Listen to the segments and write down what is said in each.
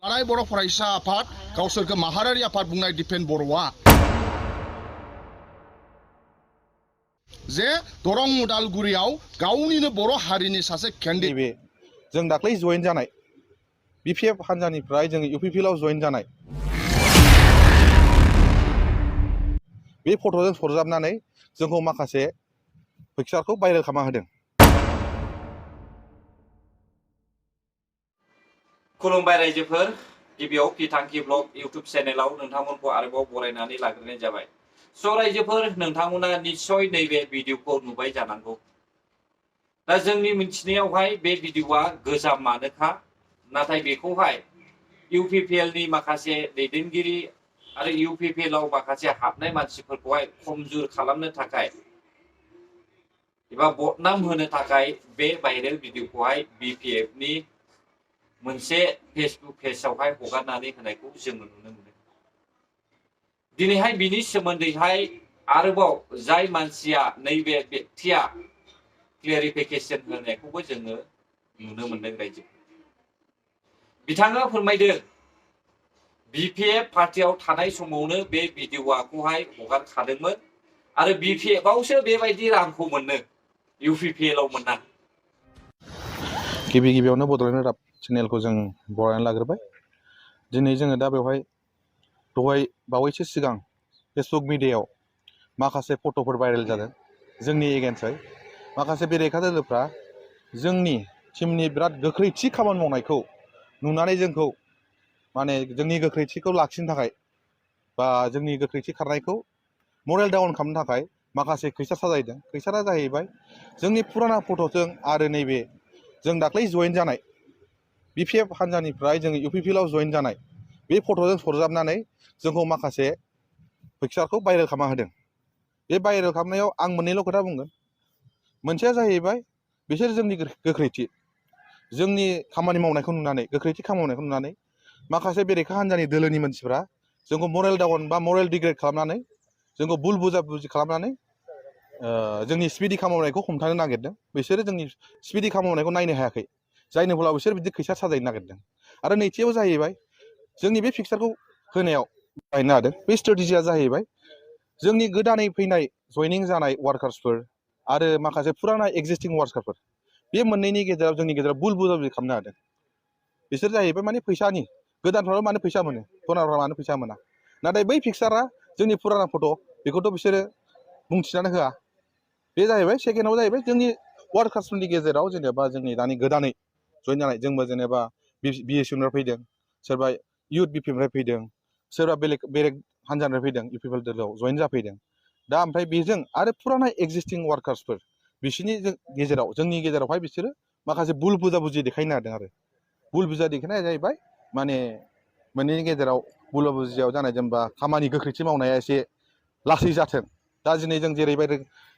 लानाय बर' फरायसा आफाद गावसोरखौ माहारियारि आफाद बुंनाय दिपेन बर'आ जे दरं उदालगुरियाव गावनिनो बर' हारिनि सासे कैंडिडेट जों दाख्लै जइन जानाय बीपीएफ हान्जानिफ्राय जों यूपीपीएलआव जइन जानाय बे फट'जों सरजाबनानै जोंखौ माखासे पिक्चारखौ भाइरेल खालामना होदों। खुलुमबाय रायजोफोर, गिबियाव पिथांखि ब्लग यूट्यूब चेनेलाव नोंथांमोनखौ आरोबाव बरायनानै लाग्रोनाय जाबाय। स' रायजोफोर, नोंथांमोना निश्चय नैबे भिडिअखौ नुबाय जानांगौ। दा जोंनि मिथिनायावहाय बे भिडिअआ गोजामानोखा, नाथाय बेखौहाय यूपीपीएलनि माखासे दैदेनगिरि आरो यूपीपीएलआव माखासे हाबनाय मानसिफोरखौहाय खमजुर खालामनो थाखाय एबा बदनाम होनो थाखाय बे भाइरेल भिडिअखौहाय बीपीएफनि मोनसे फेसबुक पेजावहाय हगारनानै होनायखौ जों नुनो मोनो। दिनैहाय बिनि सोमोन्दैहाय आरोबाव जाय मानसिया नैबे व्यक्तिया क्लियारिफिकेशन होनायखौबो जोङो नुनो मोनदों रायजो। बिथाङा फोरमायदों बीपीएफ पार्टियाव थानाय समावनो बे भिडिअखौहाय हगारखादोंमोन आरो बीपीएफआवसो बेबायदि रांखौ मोनो, यूपीपीएलआव मोना। गिबियावनो बड'लेण्ड रादाब चेनेलखौ जों बरायनानै लाग्रोबाय। दिनै जोङो दा बेवहाय दहाय बावैसो सिगां फेसबुक मिडियायाव माखासे फट'फोर भाइरेल जादों जोंनि एगेन्स्टयै। माखासे बेरेखा दोलोफ्रा जोंनि टीमनि बिराद गोख्रैथि खामानि मावनायखौ नुनानै जोंखौ माने जोंनि गोख्रैथिखौ लाखिनो थाखाय बा जोंनि गोख्रैथि खारनायखौ मरेल डाउन खालामनो थाखाय माखासे खैसार साजायदों। खैसारा जाहैबाय जोंनि फुराना फट'जों आरो नैबे जों दाख्लै जइन जानाय बीपीएफ हान्जानिफ्राय जों यूपीपीएलआव जइन जानाय बे फट'जों सरजाबनानै जोंखौ माखासे पिक्चारखौ भाइरेल खालामना होदों। बे भाइरेल खालामनायाव आं मोननैल' खोथा बुंगोन। मोनसेया जाहैबाय बिसोर जोंनि गोख्रैथि, जोंनि खामानि मावनायखौ नुनानै, गोख्रैथि खामानि मावनायखौ नुनानै माखासे बेरेखा हान्जानि दोलोनि मानसिफ्रा जोंखौ मरेल डाउन बा मरेल डिग्रेड खालामनानै जोंखौ बुल बुजा-बुजि खालामनानै जोंनि स्पिडि खामानि मावनायखौ हमथानो नागिरदों। बिसोरो जोंनि स्पिडि खामानि मावनायखौ नायनो हायाखै, जायनि फलाव बिसोर बिदि खैसार साजायनो नागिरदों। आरो नैथियाव जाहैबाय जोंनि बे पिक्चारखौ होनायाव बाहायनो हादों। बे स्ट्रेटेजिया जाहैबाय जोंनि गोदानै फैनाय जयनिं जानाय वार्कार्सफोर आरो माखासे फुराना एक्जिस्टिं वार्कार्सफोर, बे मोननैनि गेजेराव जोंनि गेजेराव बुल बुजा-बुजि खालामनो हादों। बिसोर जाहैबाय माने फैसानि, गोदानफ्राबो मानो फैसा मोनो, पुरानाफ्रा मानो फैसा मोना। नाथाय बै पिक्चारा जोंनि पुराना फट' बेखौथ' बिसोरो बुंथिनानै होआ। बे जाहैबाय सेकेन्डआव जाहैबाय जोंनि वार्कार्सफोरनि गेजेराव जेनेबा जोंनि दानि गोदानै जइन जानाय, जोंबो जेनेबा बिएसएफनिफ्राय फैदों, सोरबा इउथ बिपिनिफ्राय फैदों, सोरबा बेलेग हान्जानिफ्राय फैदों, यूपीपीएल दोलोआव जइन जाफैदों। दा ओमफ्राय बेजों आरो फुराना एक्जिस्टिं वार्कार्सफोर, बिसोरनि गेजेराव जोंनि गेजेरावहाय बिसोरो माखासे बुल बुजा-बुजि देखायनो हादों। आरो बुल बुजा देखायनाया जाहैबाय माने मोननैनि गेजेराव बुल बुजियाव जानाय जेनेबा खामानि गोख्रैथि मावनाया एसे लासै जाथों। दा दिनै जों जेरैबायदि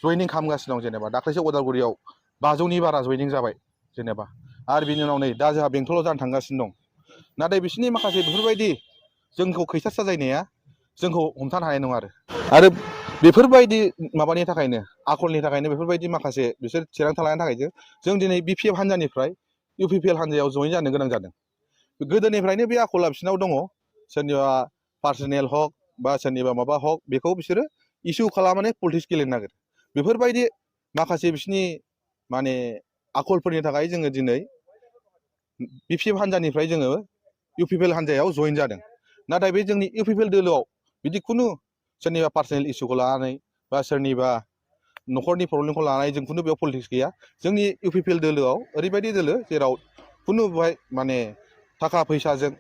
जयनिं खालामगासिनो दं, जेनेबा दाख्लैसो उदालगुरियाव 500नि बारा जयनिं जाबाय जेनेबा, आरो बिनि उनाव नै दा जोंहा बेंटलाव जानो थांगासिनो दं। नाथाय बिसोरनि माखासे बेफोरबायदि जोंखौ खैसार साजायनाया जोंखौ हमथानो हानाय नङा। आरो बेफोरबायदि माबानि थाखायनो, आखलनि थाखायनो, बेफोरबायदि माखासे बिसोर थिरांथा लानायनि थाखायसो जों दिनै बीपीएफ हान्जानिफ्राय यूपीपीएल हान्जायाव जइन जानो गोनां जादों। गोदोनिफ्रायनो बे आखला बिसोरनाव दङ। सोरनिबा पार्सनेल हक बा सोरनिबा माबा हक, बेखौ बिसोरो इसु खालामनानै पलिटिक्स गेलेनो नागिरो। बेफोरबायदि माखासे बिसोरनि माने आखलफोरनि थाखाय जोङो दिनै बीपीएफ हान्जानिफ्राय जोङो यूपीपीएल हान्जायाव जइन जादों। नाथाय बे जोंनि यूपीपीएल दोलोआव बिदि खुनु सोरनिबा पार्सनेल इसुखौ लानानै बा सोरनिबा न'खरनि प्रब्लेमखौ लानानै जों खुनु बेयाव पलिटिक्स गैया। जोंनि यूपीपीएल दोलोआव ओरैबायदि दोलो जेराव खुनु बेवहाय माने थाखा फैसाजों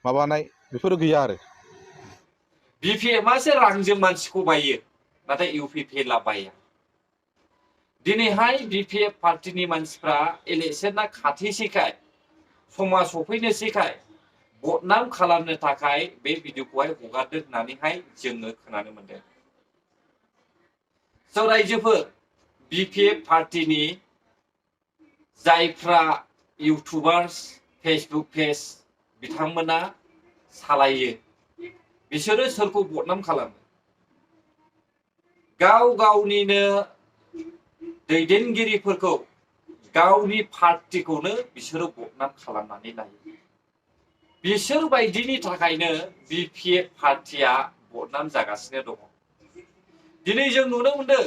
माबानाय बेफोरो गैया। आरो बीपीएफआसो रांजों मानसिखौ बायो, नाथाय यूपीपीएलआ बाया। दिनैहाय बीपीएफ पार्टिनि मानसिफ्रा इलेक्शना खाथिसैखाय, समा सफैनोसैखाय बदनाम खालामनो थाखाय बे भिडिअखौहाय हगारदों होननानैहाय जोङो खोनानो मोनदों। स' रायजोफोर, बीपीएफ पार्टिनि जायफ्रा इउटुबार्स, फेसबुक पेज बिथांमोना सालायो, बिसोरो सोरखौ बदनाम खालामो? गाव गावनिनो दैदेनगिरिफोरखौ, गावनि पार्टिखौनो बिसोरो बदनाम खालामनानै लायो। बिसोर बायदिनि थाखायनो BPF पार्टिया बदनाम जागासिनो दङ। दिनै जों नुनो मोनदों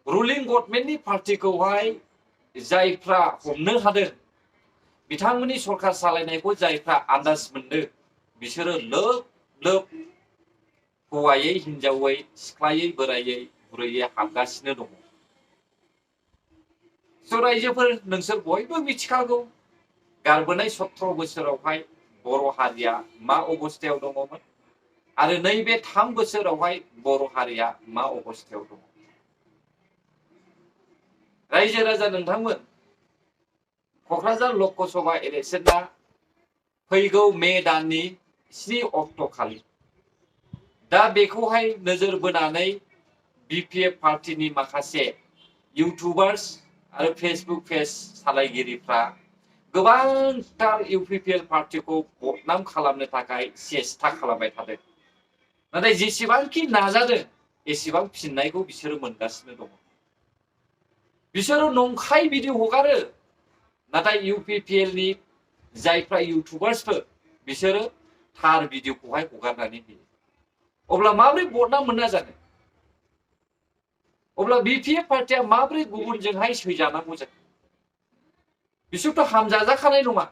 रुलिं गभर्नमेन्टनि पार्टिखौहाय जायफ्रा हमनो हादों, बिथांमोननि सरकार सालायनायखौ जायफ्रा आन्दाज मोनदों, बिसोरो लोब लोब हौवायै हिनजावै सिख्लायै बोरायै बुरैयै हाबगासिनो दङ। स' रायजोफोर नोंसोर बयबो मिथिखागौ गारबोनाय 17 बोसोरावहाय बर' हारिया मा अबस्थायाव दङमोन आरो नैबे 3 बोसोरावहाय बर' हारिया मा अबस्थायाव दङ। रायजो राजा नोंथांमोन, क'क्राझार लकसभा इलेक्शना फैगौ मे दाननि 7 अक्ट' खालि। दा बेखौहाय नोजोर बोनानै BPF पार्टिनि माखासे इउटुबार्स आरो फेसबुक पेज सालायगिरिफ्रा गोबांथार UPPL पार्टिखौ बदनाम खालामनो थाखाय सेस्था खालामबाय थादों। नाथाय जेसेबांखि नाजादों एसेबां फिननायखौ बिसोरो मोनगासिनो दङ। बिसोरो नंखाय भिडिअ हगारो, नाथाय UPPL नि जायफ्रा इउटुबार्सफोर बिसोरो थार भिडिअखौहाय हगारनानै होयो। अब्ला माबोरै बदनाम मोनना जानो? अब्ला BPF पार्टिया माबोरै गुबुनजोंहाय सैजानांगौ जायो? बिसोरथ' हामजाजाखानाय नङा।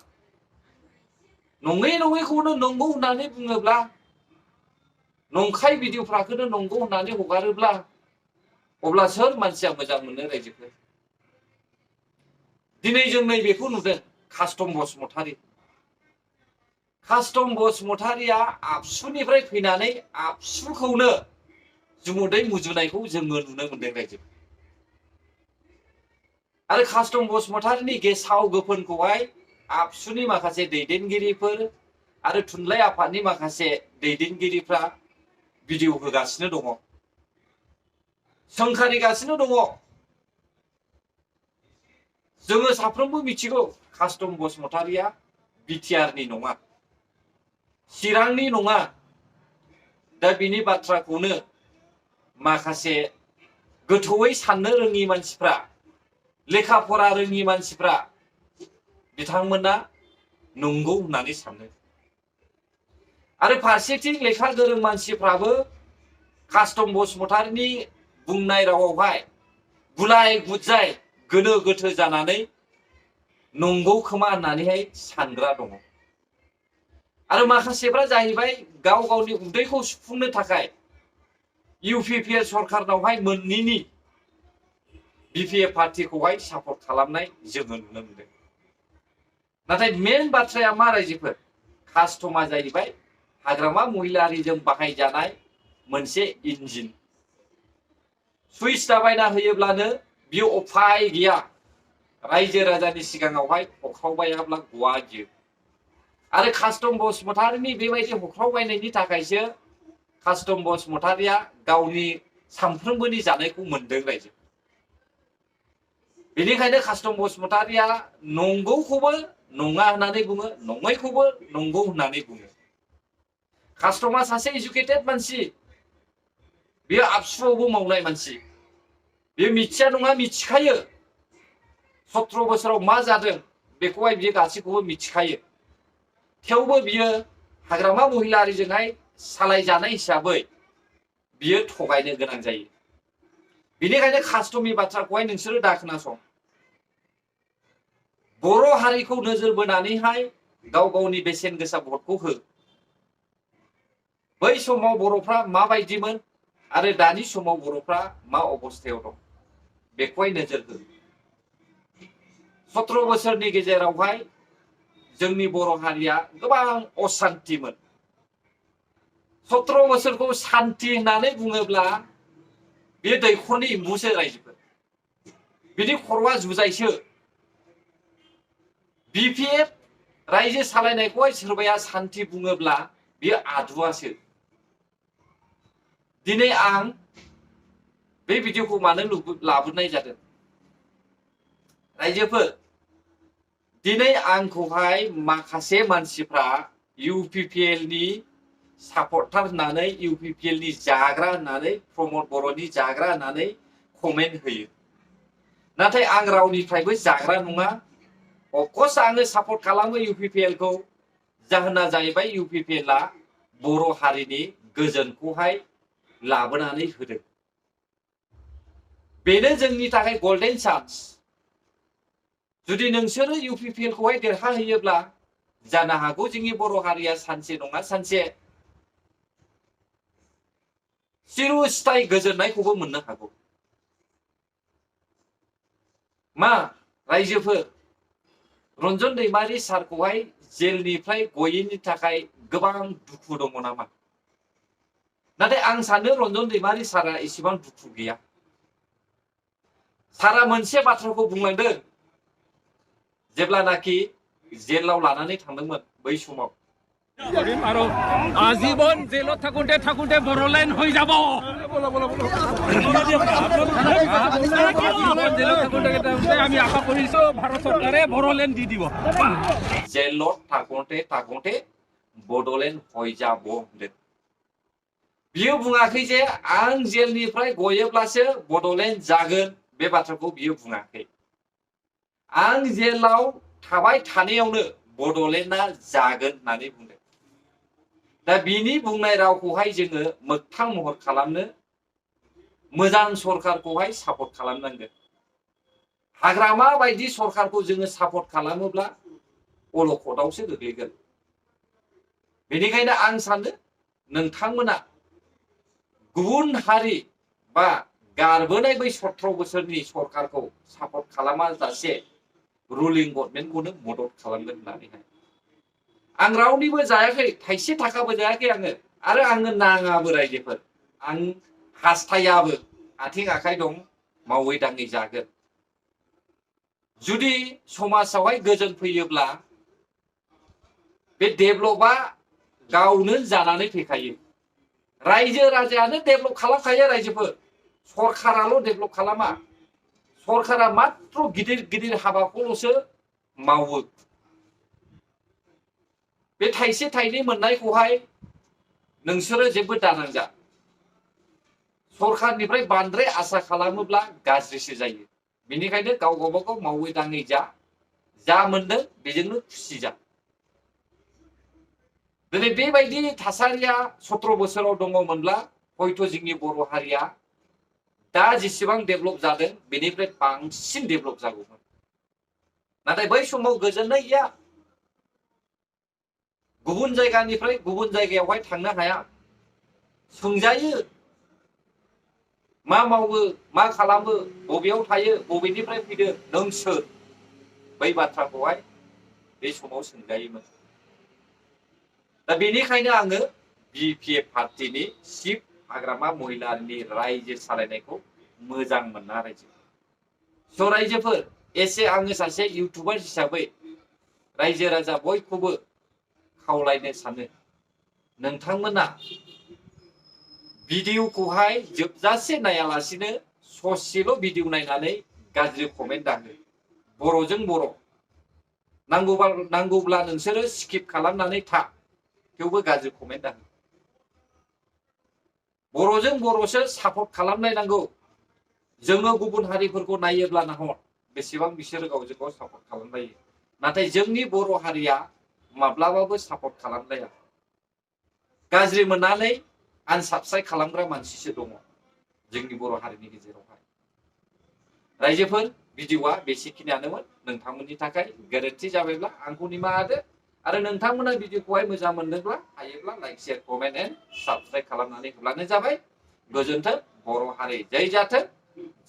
नङै नङैखौनो नंगौ होननानै बुङोब्ला, नंखाय भिडिअफ्राखौनो नंगौ होननानै हगारोब्ला, अब्ला सोर मानसिया मोजां मोनो रायजोफोर? दिनै जों नैबेखौ नुदों, कास्टम बसुमतारी। कास्टम बसुमतारीया आबसुनिफ्राय फैनानै आबसुखौनो जुमुदै मुजुनायखौ जोङो नुनो मोनदों रायजो। आरो कास्टम बसुमतारीनि गेसाव गोफोनखौहाय आबसुनि माखासे दैदेनगिरिफोर आरो थुनलाइ आफादनि माखासे दैदेनगिरिफ्रा भिडिअ होगासिनो दङ, सोंखारिगासिनो दङ। जोङो साफ्रोमबो मिथिगौ कास्टम बसुमतारीया बिटिआरनि नङा, चिरांनि नङा। दा बिनि बाथ्राखौनो माखासे गोथौयै साननो रोङि मानसिफ्रा, लेखा फरा रोङि मानसिफ्रा बिथांमोना नंगौ होननानै सानो। आरो फारसेथिं लेखा गोरों मानसिफ्राबो कास्टम बसुमतारीनि बुंनाय रावावहाय गुलाय गुजाय गोनो गोथो जानानै नंगौ खोमा होननानैहाय सानग्रा दङ। आरो माखासेफ्रा जाहैबाय गाव गावनि उदैखौ सुफुंनो थाखाय UPPL सरकारनावहाय मोननैनि BPF पार्टिखौहाय सापर्ट खालामनाय जोङो नुनो मोनदों। नाथाय मेन बाथ्राया मा रायजोफोर? कास्टमा जाहैबाय हाग्रामा महिलारिजों बाहायजानाय मोनसे इन्जिन। सुइस दाबायना होयोब्लानो बियो उफाय गैया, रायजो राजानि सिगाङावहाय हख्रावबायाब्ला गवा गियो। आरो कास्टम बसुमतारीनि बेबायदि हख्रावबायनायनि थाखायसो कास्टम बसुमतारीया गावनि सानफ्रोमबोनि जानायखौ मोनदों रायजो। बेनिखायनो कास्टम बसुमतारीया नंगौखौबो नङा होननानै बुङो, नङैखौबो नंगौ होननानै बुङो। कास्टमा सासे एजुकेटेड मानसि, बियो आबसुआवबो मावनाय मानसि। बियो मिथिया नङा, मिथिखायो 17 बोसोराव मा जादों बेखौहाय बियो गासैखौबो मिथिखायो। थेवबो बियो हाग्रामा महिलारिजोंहाय सालायजानाय हिसाबै बियो थगायनो गोनां जायो। बेनिखायनो कास्टमनि बाथ्राखौहाय नोंसोरो दा खोनासं। बर' हारिखौ नोजोर बोनानैहाय गाव गावनि बेसेन गोसा भटखौ हो। बै समाव बर'फ्रा माबायदिमोन आरो दानि समाव बर'फ्रा मा अबस्थायाव दं बेखौहाय नोजोर हो। 17 बोसोरनि गेजेरावहाय जोंनि बर' हारिया गोबां असान्तिमोन। 17 बोसोरखौ सान्ति होननानै बुङोब्ला बे दैखरनि एम्बुसो रायजोफोर, बिनि खर'आ जुजाइसो। BPF रायजो सालायनायखौहाय सोरबाया सान्ति बुङोब्ला बियो आदुवासो। दिनै आं बे भिडिअखौ मानो लाबोनाय जादों रायजोफोर? दिनै आंखौहाय माखासे मानसिफ्रा UPPL नि सापर्टार होननानै, UPPL नि जाग्रा होननानै, प्रमद बर'नि जाग्रा होननानै कमेन्ट होयो। नाथाय आं रावनिफ्रायबो जाग्रा नङा। अफकर्स आङो सापर्ट खालामो UPPL खौ, जाहोना जाहैबाय इउपिपिएलआ बर' हारिनि गोजोनखौहाय लाबोनानै होदों। बेनो जोंनि थाखाय गल्डेन चान्स। जुदि नोंसोरो इउपिपिएलखौहाय देरहाहोयोब्ला जानो हागौ जोंनि बर' हारिया सानसे नङा सानसे चिरस्थायी गोजोननायखौबो मोननो हागौ। मा रायजोफोर, रन्जन दैमारि सारखौहाय जेलनिफ्राय गयैनि थाखाय गोबां दुखु दङ नामा? नाथाय आं सानो रन्जन दैमारि सारा एसेबां दुखु गैया। सारा मोनसे बाथ्राखौ बुंलांदों जेब्लानाखि जेलाव लानानै थांदोंमोन बै समाव, আৰু আজীবন জেলত থাকোঁতে থাকোঁতে বড়োলেণ্ড হৈ যাব। আজীবন জেলত থাকোঁতে থাকোঁতে আমি আশা কৰিছোঁ ভাৰত চৰকাৰে বড়োলেণ্ড দি দিব। जेलत थागोंते थागोंते बड'लेण्ड হৈ যাব होनदों। बियो बुङाखै जे आं जेलनिफ्राय गयोब्लासो बड'लेण्ड जागोन, बे बाथ्राखौ बियो बुङाखै। आं जेलाव थाबाय थानायावनो बड'लेण्डआ जागोन होननानै बुंदों। दा बिनि बुंनाय रावखौहाय जोङो मोगथां महर खालामनो मोजां सरकारखौहाय सापर्ट खालामनांगोन। हाग्रामा बायदि सरकारखौ जोङो सापर्ट खालामोब्ला अलखदावसो गोग्लैगोन। बेनिखायनो आं सानो नोंथांमोना गुबुन हारि बा गारबोनाय बै 17 बोसोरनि सरकारखौ सापर्ट खालामाजासे रुलिं गभर्नमेन्टखौनो मदद खालामगोन होननानैहाय। आं रावनिबो जायाखै, थाइसे थाखाबो जायाखै आङो, आरो आंनो नाङाबो रायजोफोर। आं हास्थायाबो, आथिं आखाइ दं, मावै दाङै जागोन। जुदि समाजावहाय गोजोन फैयोब्ला बे डेभेलपआ गावनो जानानै फैखायो। रायजो राजायानो डेभेलप खालामखायो रायजोफोर, सरकाराल' डेभेलप खालामा। सरकारा मात्र गिदिर गिदिर हाबाखौल'सो मावो। बे थाइसे थाइनै मोननायखौहाय नोंसोरो जेबो दानांजा। सरकारनिफ्राय बांद्राय आसा खालामोब्ला गाज्रिसो जायो। बेनिखायनो गाव गावबागाव मावै दाङै जा मोनदों बेजोंनो खुसि जा। दिनै बेबायदि थासारिया 17 बोसोराव दङमोनब्ला हयथ' जोंनि बर' हारिया दा जेसेबां डेभेलप जादों बेनिफ्राय बांसिन डेभेलप जागौमोन। नाथाय बै समाव गोजोननाय गैया। गुबुन जायगानिफ्राय गुबुन जायगायावहाय थांनो हाया। सोंजायो मा मावो, मा खालामो, बबेयाव थायो, बबेनिफ्राय फैदों, नों सोर? बै बाथ्राखौहाय बे समाव सोंजायोमोन। दा बेनिखायनो आङो बिपिएफ पार्टिनि चिफ हाग्रामा महिलारिनि रायजो सालायनायखौ मोजां मोना रायजो। स' रायजोफोर, एसे आङो सासे इउटुबार हिसाबै रायजो राजा बयखौबो खावलायनो सानो, नोंथांमोना भिडिअखौहाय जोबजासे नायालासिनो ससेल' भिडिअ नायनानै गाज्रि कमेन्ट दाहो। बर'जों बर'। नांगौब्ला नोंसोरो स्किप खालामनानै था, थेवबो गाज्रि कमेन्ट दाहो। बर'जों बर'सो सापर्ट खालामलायनांगौ। जोङो गुबुन हारिफोरखौ नायोब्ला नाहर बेसेबां बिसोरो गावजों गाव सापर्ट खालामलायो। नाथाय जोंनि बर' हारिया माब्लाबाबो सापर्ट खालामलाया। गाज्रि मोननानै आनसाबस्क्राइब खालामग्रा मानसिसो दङ जोंनि बर' हारिनि गेजेरावहाय। रायजोफोर, भिडिअआ बेसेखिनियानोमोन। नोंथांमोननि थाखाय गोरोन्थि जाबायब्ला आंखौ निमाहा होदो। आरो नोंथांमोना भिडिअखौहाय मोजां मोनदोंब्ला हायोब्ला like, share, comment and subscribe खालामनानै होब्लानो जाबाय। गोजोन्थों बर' हारि, जै जाथों,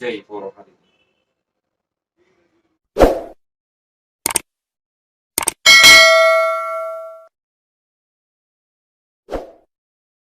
जै बर' हारि।